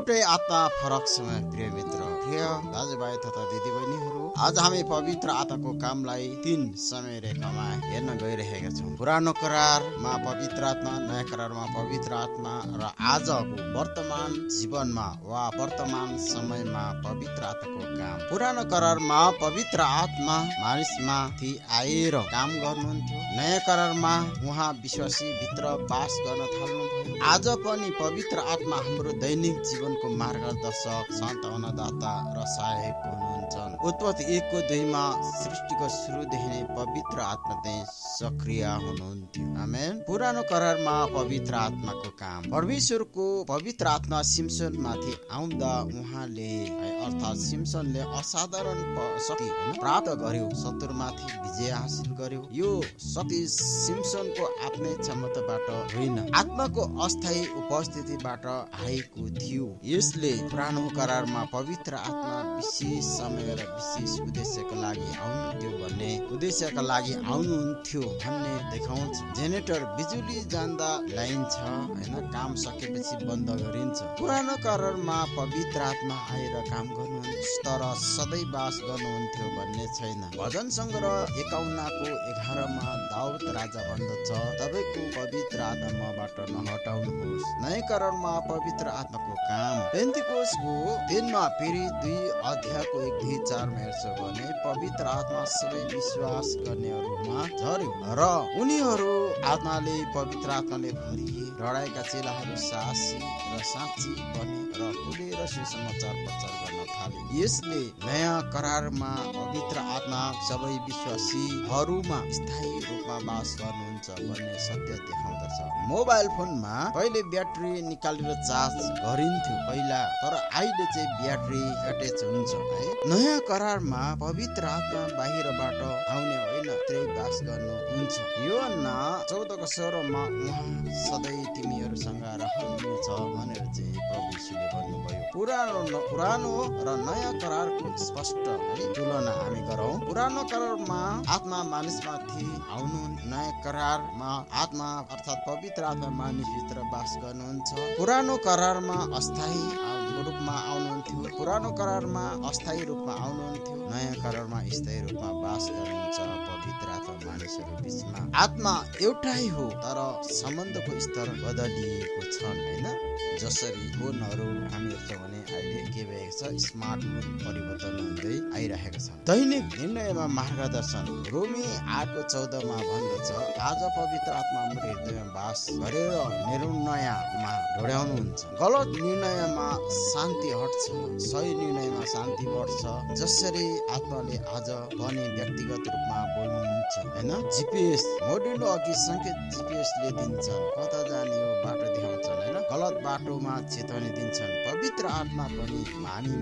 एउटै आत्मा फरक समय प्रिय मित्र, प्रिय दाजुभाइ तथा दिदीबहिनीहरू, आज हामी पवित्र आत्माको कामलाई 3 समय रेखामा हेर्न गइरहेका छौँ। पुरानो करारमा पवित्र आत्मा, नयाँ करारमा पवित्र आत्मा र आजको वर्तमान जीवनमा वा वर्तमान समयमा पवित्र आत्माको काम। पुरानो करारमा पवित्र आत्मा मानिसमाथि आएर काम गर्नुहुन्थ्यो। नयाँ करारमा उहाँ विश्वासी भित्र बास गर्न थाल्नुभयो। आज पनि पवित्र आत्मा हाम्रो दैनिक जीवनको मार्गदर्शक, सान्त्वनादाता र सहायक हुनुहुन्छ। उत्पत्ति 1:2 सृष्टिको सुरुदेखि नै पवित्र आत्मा चाहिँ सक्रिय हुनुहुन्थ्यो। आमेन। पुरानो करारमा पवित्र आत्माको काम। परमेश्वरको पवित्र आत्मा सिम्सनमाथि आउँदा उहाँले अर्थात् सिम्सनले असाधारण शक्ति प्राप्त गर्यो, शत्रुमाथि विजय हासिल गर्यो। यो शक्ति सिम्सनको आफ्नै क्षमताबाट होइन, आत्माको अस्थायी उपस्थितिबाट आएको थियो। यसले पुरानो करारमा पवित्र आत्मा विशेष समय र विशेष उद्देश्यका लागि आउनुहुन्थ्यो भन्ने देखाउँछ। जेनेरेटर बिजुली जाँदा ल्याइन्छ, काम सकेपछि बन्द गरिन्छ। पुरानो करारमा पवित्र आत्मा आएर काम गर्नुहुन्छ, तर सधैँ बास गर्नुहुन्थ्यो भन्ने छैन। भजन सङ्ग्रह 51:11 दाउद राजा भन्दछ, तपाईँको पवित्र आत्माबाट नहटाउनुहोस्। नयाँ करारमा पवित्र आत्माको काम। पेन्तिकोसको दिनमा फेरि 2:1-2-4 हेर्छ भने पवित्र आत्मा सबै विश्वास गर्नेहरूमा झर्यो र उनीहरू पवित्र आत्माले भरिए। लडाइँका चेलाहरू साहसी र साँची बने र खुलेर सुसमाचार प्रचार गर्न थाले। यसले नयाँ करारमा पवित्र आत्मा सबै विश्वासीहरूमा स्थायी रूपमा बास गर्नुहुन्छ भन्ने सत्य देखाउँदछ। मोबाइल फोनमा पहिले ब्याट्री निकालेर चार्ज गरिन्थ्यो तर अहिले चाहिँ ब्याट्री अट्याच हुन्छ है। नयाँ करारमा पवित्र आत्मा बाहिरबाट आउने होइन, भित्रै बास गर्नुहुन्छ। योहन्ना 14:16 उहाँ सधैँ तिमीहरूसँग रहनुहुन्छ भनेर चाहिँ प्रभु यीशुले भन्नुभयो। पुरानो र नयाँ करारको स्पष्ट तुलना हामी गरौँ। पुरानो करारमा आत्मा मानिसमाथि आउनु, नयाँ करारमा आत्मा अर्थात् पवित्र आत्मा मानिसभित्र बास गर्नुहुन्छ। पुरानो करारमा अस्थायी रूपमा आउनुहुन्थ्यो, नयाँ करारमा स्थायी रूपमा बास गर्नुहुन्छ। पवित्र आत्मा मानिसहरू बीचमा आत्मा एउटै हो, तर सम्बन्धको स्तर बदलिएको छन् होइन। जसरी फोनहरू हामी हेर्छौँ भने अहिले के भएको छ, स्मार्टफोन परिवर्तन हुँदै आइरहेको छ। दैनिक निर्णयमा मार्गदर्शन। रोमी 8:14 भन्दछ, आज पवित्र आत्मा हाम्रो हृदयमा बास गरेर निर्णयमा ढोड्याउनुहुन्छ। गलत निर्णयमा शान्ति हट्छ, सही निर्णयमा शान्ति बढ्छ। जसरी आत्माले आज पनि व्यक्तिगत रूपमा बोल्नुहुन्छ होइन। जिपिएस मोडिनु अघि सङ्केत जिपिएसले दिन्छन्, कता जाने हो बाटो देखाउँछन् होइन, गलत बाटोमा चेतवनी दिन्छन्। पवित्र आत्मा पनि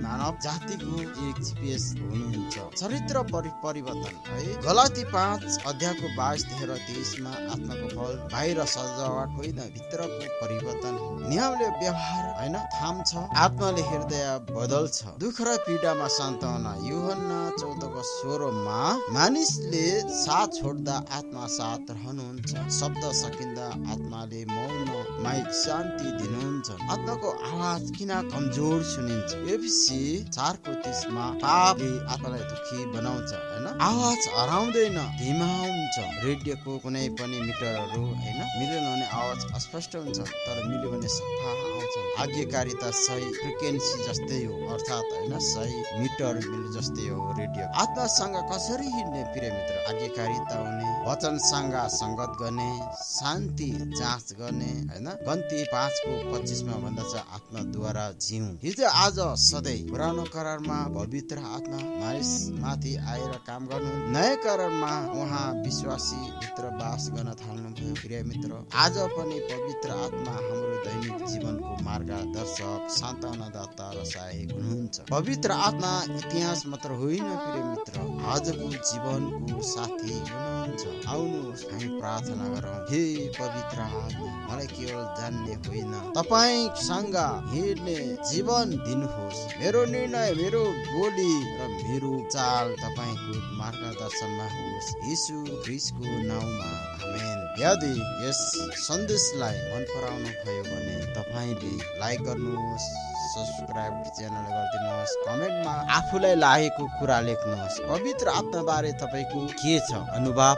मानव जातिको एक जिपिएस हुनुहुन्छ। चरित्र परिवर्तन है। गलाती 5:22-23 आत्माको फल बाहिर सजावट होइन, भित्रको परिवर्तन हो। नियमले व्यवहार होइन थाम्छ, आत्माले हृदय बदल्छ। दुःख र पीडामा सान्त्वना। यूहन्ना 14:16 मानिसले साथ छोड्दा आत्मा साथ रहनुहुन्छ, शब्द सकिँदा आत्माले मौनमा शान्ति दिनुहुन्छ। आत्माको आवाज किन कमजोर सुनिन्छ? एफएसी 4:30 पापले आत्मालाई दुखी बनाउँछ होइन। आवाज हराउँदैन, धीमा हुन्छ। रेडियोको कुनै पनि मिटरहरू होइन मिलेन भने आवाज अस्पष्ट हुन्छ, तर मिल्यो भने सफा आउँछ। आज्ञाकारिता सही फ्रिक्वेन्सी जस्तै हो, अर्थात् होइन सही मिटर बिल जस्तै हो रेडियो। आत्मासँग कसरी हिँड्ने प्रिय मित्र? आज्ञाकारिता हुने, वचनसँग संगत गर्ने, शान्ति जाँच गर्ने होइन। गन्ती 5:25 भन्दछ, आत्माद्वारा जिउ। हिजो आज सधैँ। पुरानो करारमा पवित्र आत्मा मानिसमाथि आएर काम गर्नु, नयाँ करारमा उहाँ विश्वासी भित्र बास गर्न थाल्नुभयो। प्रिय मित्र, आज पनि पवित्र आत्मा हाम्रो दैनिक जीवनको मार्गदर्शक, सान्त्वनादाता र सहायक हुनुहुन्छ। पवित्र आत्मा इतिहास मात्र होइन प्रिय मित्र, आजको जीवनको साथी हुनुहुन्छ। आउनुहोस् हामी प्रार्थना गरौँ। हे पवित्र आत्मा, मलाई केवल जान्ने होइन, तपाईँसँग हिँड्ने जीवन दिनुहोस्। मेरो निर्णय, मेरो बोली र मेरो चाल तपाईँको मार्गदर्शनमा होस्। यीशु ख्रीष्टको नाउँमा आमेन। यदि यस सन्देशलाई मन पराउनु भयो भने तपाईँले लाइक गर्नुहोस्, सब्स्क्राइब च्यानल गरिदिनुहोस्। कमेन्टमा आफूलाई लागेको कुरा लेख्नुहोस्। पवित्र आत्माबारे तपाईको के छ अनुभव?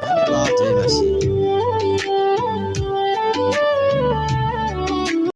जय मसीह।